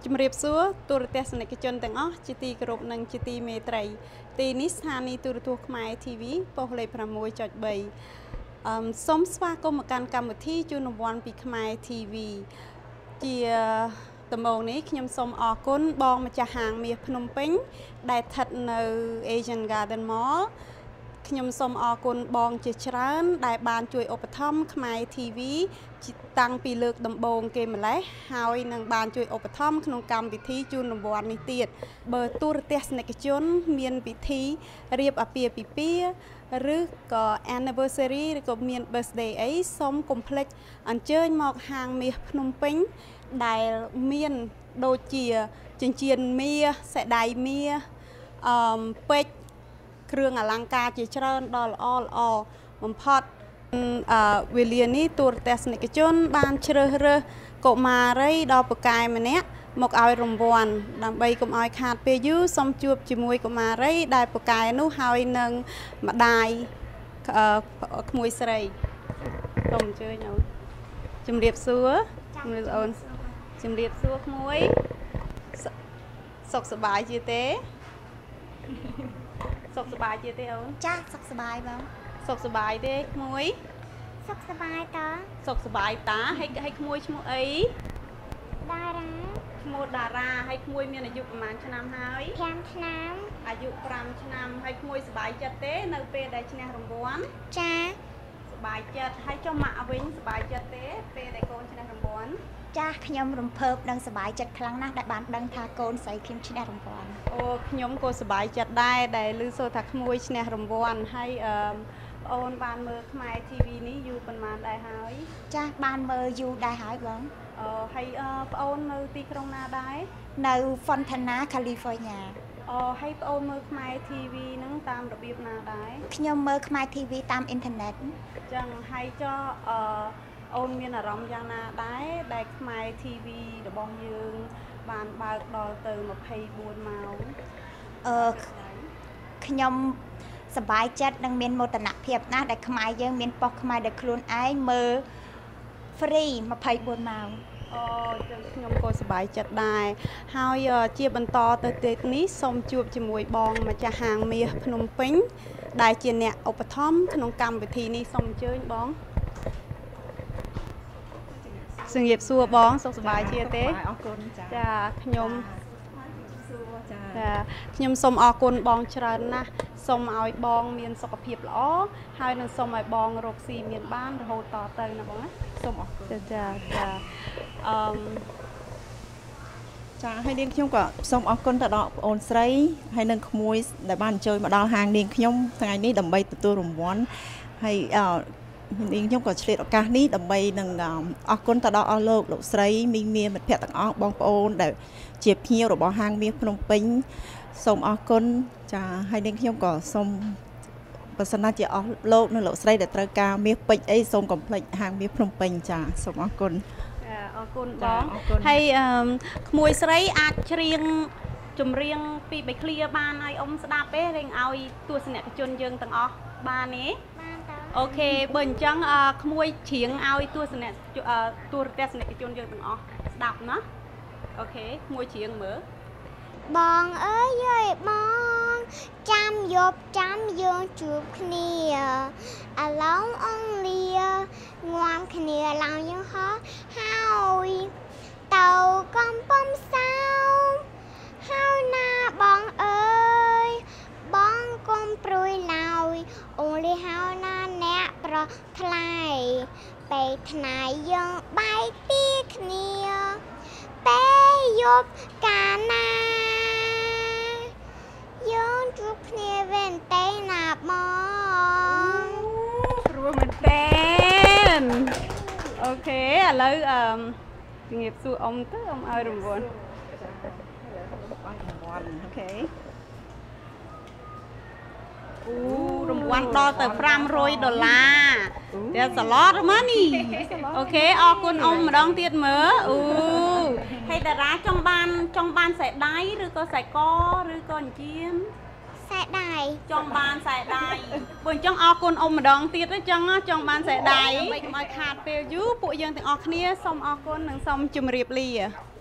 ជំរាបសួរទូរទស្សនិកជនទាំងអស់ជាទីគោរពនិងជាទីមេត្រីទីនេះស្ថានីយ៍ទូរទស្សន៍ខ្មែរ TV ប៉ុស្តិ៍លេខ 6.3 សូមស្វាគមន៍មកកាន់កម្មវិធីជូនរង្វាន់ពីខ្មែរ TV ជាដំបូងនេះខ្ញុំសូមអរគុណបងម្ចាស់ហាងមាសភ្នំពេញដែលស្ថិតនៅ Asian Garden Mall ខ្ញុំសូមអរគុណបងជាច្រើនដែលបានជួយឧបត្ថម្ភខ្មែរ TV តាំងពីលើកដំបូងគេម្លេះហើយនឹងបានជួយឧបត្ថម្ភក្នុងកម្មវិធីជូនរង្វាន់នេះទៀតបើទូរទស្សនិកជនមានពិធីរៀបអាពាហ៍ពិពាហ៍ឬក៏ anniversary ឬក៏មាន birthday អីសូមកុំភ្លេចអញ្ជើញមកហាងមាសភ្នំពេញដែលមានដូចជាចិញ្ចៀនមាសសដៃមាសអឺពេជ្រគ្រឿងអលង្ការជាច្រើនដ៏ល្អល្អបំផុតវេលានេះទូរទស្សនិកជនបានជ្រើសរើសកុមារីដ៏ពូកែម្នាក់មកឲ្យរង្វាន់ដើម្បីកុំឲ្យខាតពេលយូរសូមជួបជាមួយកុមារីដែលពូកែនោះហើយនឹងម្ដាយក្មួយស្រីសូមអញ្ជើញអូនជំរាបសួរជំរាបអូនជំរាបសួរក្មួយសុខសប្បាយជាទេសុខសប្បាយជាទេអូនចាសុខសប្បាយបងសុខសប្បាយទេក្មួយសុខសប្បាយតាសុខសប្បាយតាហើយហើយក្មួយឈ្មោះអីតារាឈ្មោះតារាហើយក្មួយមានអាយុប្រហែលឆ្នាំហើយ5ឆ្នាំអាយុ5ឆ្នាំហើយក្មួយសប្បាយចិត្តទេនៅពេលដែលឈ្នះរង្វាន់ចាសប្បាយចិត្តហើយចុះម៉ាក់វិញសប្បាយចិត្តទេពេលដែលកូនឈ្នះរង្វាន់ចាខ្ញុំរំភើបនិងសប្បាយចិត្តខ្លាំងណាស់ដែលបានដឹងថាកូនស្រីខ្ញុំឈ្នះរង្វាន់អូខ្ញុំក៏សប្បាយចិត្តដែរដែលឮសូរថាក្មួយឈ្នះរង្វាន់ហើយអឺអូនបានមើលខ្មែរ TV នេះយូរប៉ុន្មានដែរហើយចាបានមើលយូរដែរហើយបងអឺហើយប្អូននៅទីក្រុងណាដែរនៅ Fontana California អូហើយប្អូនមើលខ្មែរ TV ហ្នឹងតាមរបៀបណាដែរខ្ញុំមើលខ្មែរ TV តាមអ៊ីនធឺណិតចឹងហើយចុះអឺអូនមានអារម្មណ៍យ៉ាងណាដែរដែលខ្មែរ TV របស់យើងបានបើកដល់ទៅ24ម៉ោងអឺខ្ញុំសប្បាយចិត្តនិងមានមោទនភាពណាស់ដែលខ្មែរយើងមានប៉ុស្តិ៍ខ្មែរដែលខ្លួនឯងមើល free 24ម៉ោងអូចឹងខ្ញុំក៏សប្បាយចិត្តដែរហើយជាបន្តទៅទៀតនេះសូមជួបជាមួយបងម្ចាស់ហាងមាសភ្នំពេញដែលជាអ្នកឧបត្ថម្ភក្នុងកម្មវិធីនេះសូមអញ្ជើញបងជំរាបសួរបងសុខសប្បាយជាទេអរគុណចាចាខ្ញុំចាខ្ញុំសូមអរគុណបងច្រើនណាស់សូមឲ្យបងមានសុខភាពល្អហើយនឹងសូមឲ្យបងរកស៊ីមានបានរហូតតទៅណាបងណាសូមអរគុណចាចាចាអឺចាហើយនាងខ្ញុំក៏សូមអរគុណទៅដល់បងអូនស្រីហើយនិងក្មួយដែលបានអញ្ជើញមកដល់ហាងនាងខ្ញុំថ្ងៃនេះដើម្បីទទួលរង្វាន់ហើយនាងខ្ញុំក៏ឆ្លៀតឱកាសនេះដើម្បីនឹងអរគុណទៅដល់អស់លោកលោកស្រីមីងមាមិត្តភ័ក្តិទាំងអស់បងប្អូនដែលជាភ្ញៀវរបស់ហាងមាសភ្នំពេញសូមអរគុណចាហើយនាងខ្ញុំក៏សូមបើសិនណាជាអស់លោកនិងលោកស្រីដែលត្រូវការមាសពេជ្រអីសូមកុំភ្លេចហាងមាសភ្នំពេញចាសូមអរគុណចាអរគុណបងហើយក្មួយស្រីអាចច្រៀងចម្រៀងពី3ឃ្លាបានឲ្យអ៊ំស្ដាប់ទេរៀងឲ្យទស្សនិកជនយើងទាំងអស់បានទេអូខេបើអញ្ចឹងក្មួយច្រៀងឲ្យទូរទស្សនិកជនយើងទាំងអស់ស្ដាប់ណាអូខេក្មួយច្រៀងមើលបងអើយយាយបងចាំយប់ចាំយើងជួបគ្នាអាឡងអងលាងំគ្នាឡើងយើងហោះហើយទៅកំពង់សោមហើយណាបងអើយបងកុំព្រួយឡើយអូនលីហើយណាអ្នកប្រថ្លៃពេលថ្ងៃយើងបែកពីគ្នាពេលយប់កាលណាយើងជួបគ្នាវិញទេណាបងព្រោះមែនទេអូខេឥឡូវអឺជំរាបសួរអ៊ំទៅអ៊ំឲ្យរង្វាន់អូខេអូរង្វាន់ដល់ទៅ500ដុល្លារ That's a lot of money អូខេអរគុណអ៊ំម្ដងទៀតមើលអូហើយតារាចង់បានខ្សែដៃឬក៏ខ្សែកឬក៏ចិញ្ចៀន ខ្សែដៃ ចង់បានខ្សែដៃបើអញ្ចឹងអរគុណអ៊ំម្ដងទៀតអញ្ចឹងចង់បានខ្សែដៃដើម្បីកុំឲ្យខាតពេលយូរពួកយើងទាំងអស់គ្នាសូមអរគុណនិងសូមជម្រាបលា។